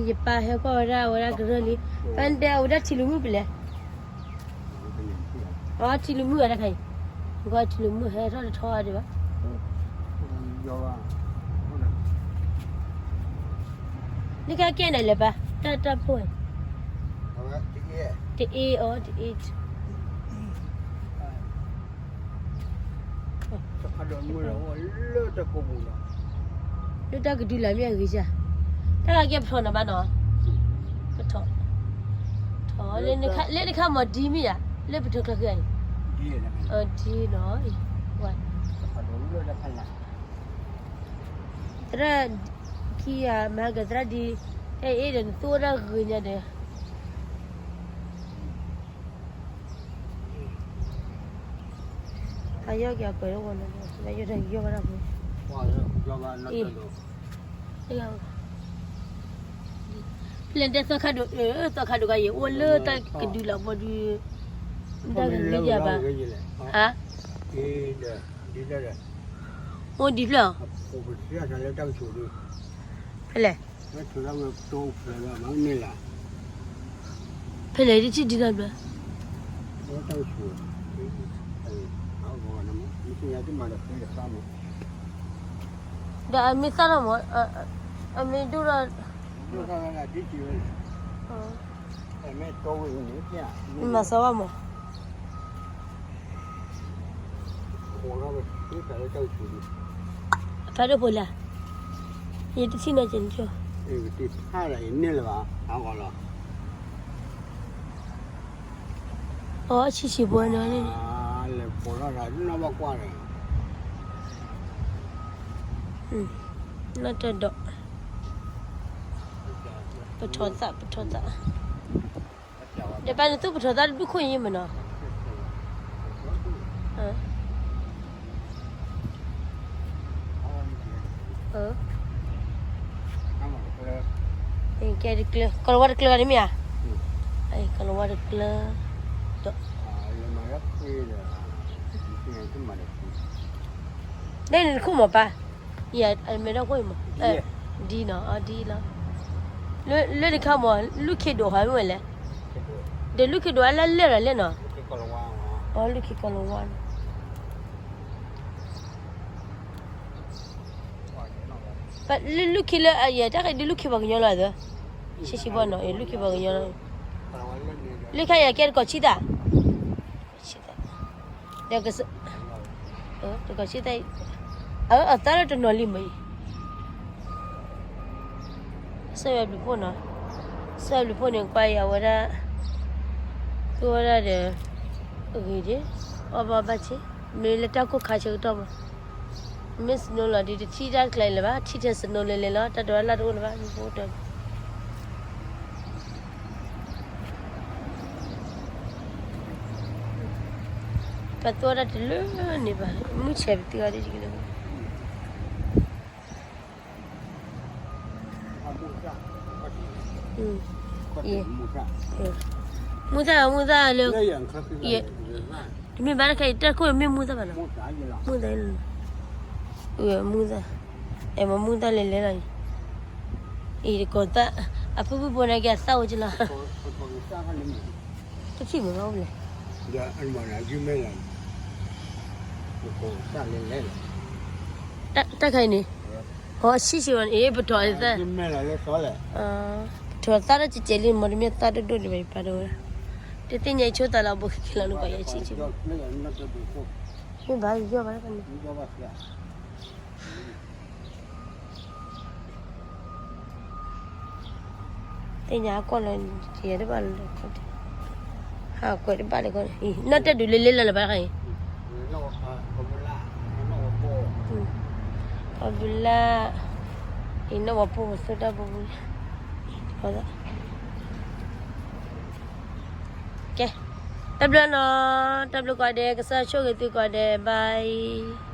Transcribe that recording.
ယပၢ်ဟဲကွၢ်ဝဲဒၣ် အဝဲဒၣ်ကရၢၢ်လံ, ဖဲန့ၣ်တဲအဝဲဒၣ်ထံလူၤမုၢ်ပလဲၣ်, အထံလူၤမုၢ်အတခါအံၤ, ကွၢ်ထံလူၤမုၢ်ဟဲထီၣ်တထီအဒံးဘၣ်, နကဲကဲန့ၣ်လဲၣ်ပၢ်, တၢ်တၢ်ဖိ, တအ့အီၤ တအ့ တခါဒီးမုၢ်လီၤအိၣ်လၢတၢ်ကိးပူၤလီၤ, လၢတၢ်ကဒုလီၤမ့ၢ်အဂ့ၤစၢ်, တၢ်ဂၤကဲပထီၣ်နၤဘၣ်နီၤ, ပထီၣ်, ထီၣ်, လၢတခါမ့ၢ်ဒ်မ့ၢ်ယါ, လၢပထီၣ်ချၢဃံအံၤ, ဒ်နီၤ, သရၣ်ခံဂၤမၤကသရၣ်ဒ်, အဲၣ်အ့ၣ်ဒီးနသူဝဲဒၣ်ဂ့ၤညါဒီး အယီၢ်က့ၤအကွဲးလၢဝီၤလၢ, ယီၢ်တၢ်ကယီၢ်ဘၣ်တၢ်ဖိ, ဖဲလဲၣ်တဲသီခါဒိၣ်, သီခါဒိၣ်ကါယဲၢ်အိၣ်လၢတၢ်ကဒုလီၤဘီဒု, တၢ်ကဒုယၤဘၣ်, ဟါ, အိၣ်ဒံးဖျၢၣ်, ဖဲလဲၣ် ဖဲလဲၣ်တထံၣ်ဒံးတၢ်ဘျၢ, ဒီးအမ့ၢ်သၣ်ထီၣ်မး, အမ့ၢ်ဒိၣ်ထီၣ်, မၤစၢၤဘၣ်မး, အဖးဒိၣ်ဖိလၢ, ယတထံၣ်နီၤကဲန့ၣ်, အီဆံးဆံးဖိန့ၣ်, နီၢ်တၢ်ဒီး, ပထီၣ်သၣ် ပထီၣ်သၣ်, ဒီးပၢ်နသူၣ်ပထီၣ်သၣ်တဒူၣ်ခိၣ်ယံၤမးနီၤ, ကဲတကျၢၤ ကီၤလၤဝါတကျၢၤဂၤန့ၣ်မ့ၢ်ဧါ, ကီၤလၤဝါတကျၢၤဒီး, ဒ်န့ၣ်တခိၣ်မးပၢ်, ယအမဲာ်ထီၣ်ခိၣ်အံၤမး, ဒ်နီၤ အဒ်လီၤ, လၢတခါမး လူၢ်ခ့ဒိၣ်ဟီမ့ၢ်ဝဲလဲၣ်, ဒီးလူၢ်ခ့ဒိၣ်အလၢလဲၣ်ဒီးလဲၣ်နီၤ, အီ လူၢ်ခ့ကီၤလၤဝါန့ၣ် လၢလူၢ်ခ့လၢအယဲၢ်တၢ်ဃဲၤဒုးလူၢ်ခ့ပှၤကညီလီၤသၢ, ဆံးဆံးဘီနီၤ လူၢ်ခ့ပှၤကညီလီၤ, လၢခါယၤကဲတကိးဆံသၣ်, ဆံသၣ်, ဒီးကစ, တကိးဆံသၣ်, အသၣ်လၢတနီၤလံမ့ၢ်အံၤ, စၢ်ယွၤဘျုးဖှိၣ်နီၤ, စၢ်ယွၤဘျုးဖှိၣ်န့ၣ် ကွၢ်ယၤဝဲဒၣ်, သူဝဲဒၣ်ဒီး, အဂ့ၤဒၣ်, အီၣ်ဘၣ်ဘၣ်ဆ့, မ့ၢ်လၢတၢ်ကိၢ်ခါဆၢကတီၢ်မး မ့ၢ် snow လီၤဒီး တထံၣ်တၢ်တကျါအံၤလၢၤဘၣ်, ထံၣ်ထဲ snow လဲၤလဲၤလီၤ, တၢ်တဝဲလၢ်တအိၣ်လၢၤဘၣ်, မ့ၢ်ပအိၣ်တီၤ, ပသူဝဲဒၣ်တလၢန့ၣ်ဘၣ်, မုၢ်ဆဲးပသံအီၤဒ်ကလၢၤဘၣ်. မူသၣ်, မူသၣ်လၢ, တမ့ၢ်ဘၣ်တခါအံၤ တၢ်ခိၣ်မ့ၢ်မူသၣ်ဘၣ်နီၤ, မူသၣ်, မူသၣ်, အဲၣ်မ့ၢ်မူသၣ်လဲၤလဲၤလီၤအံၤ, အံၤတကိးသၣ်, အဖုၣ်ဖုၣ်ဖိန့ၣ်က့ၤအသၣ်အိၣ်ကလီၤ, တထံၣ်မ့ၢ်ဘၣ်အိၣ်လဲၣ်, တၢ်ခါအံၤန့ၣ်, ဟီဆံးဆံးဝဲန့ၣ် ပထီၣ်သၣ်, ပထီၣ်သၣ်တကဲးကဲးလံ မ့တမ့ၢ်သၣ်ဒိၣ်ဒိၣ်ဒံးဘၣ် ယပာ်တဝဲ, တသ့ၣ်ညါအံၤဆိသးလီၤ ဘိခံခဲလီၤနကွၢ်ယဲဆံးဆံး, မ့ၢ်ဘၣ်ယယီၢ်ဘၣ်တခါန့ၣ်, သ့ၣ်ညါအကွၢ်လီၤ, ယတဘၣ်လၢ, ဟးကွဲးတဘၣ်လၢ, နီၢ်တဲဒုးလၢလၢလၢလၢဘၣ်တခါအံၤ, ကီၢ်ဘုလၢ်, အံၤနီၢ်ဝဲဖိပသူတၢ်ပူၤပူၤ, ကဲ, တၢ်ဘျုးနီၤ, တၢ်ဘျုးကိးဂၤဒဲး, ကစၢ်ဆိၣ်ဂ့ၤသုကိးဂၤဒဲး, bye.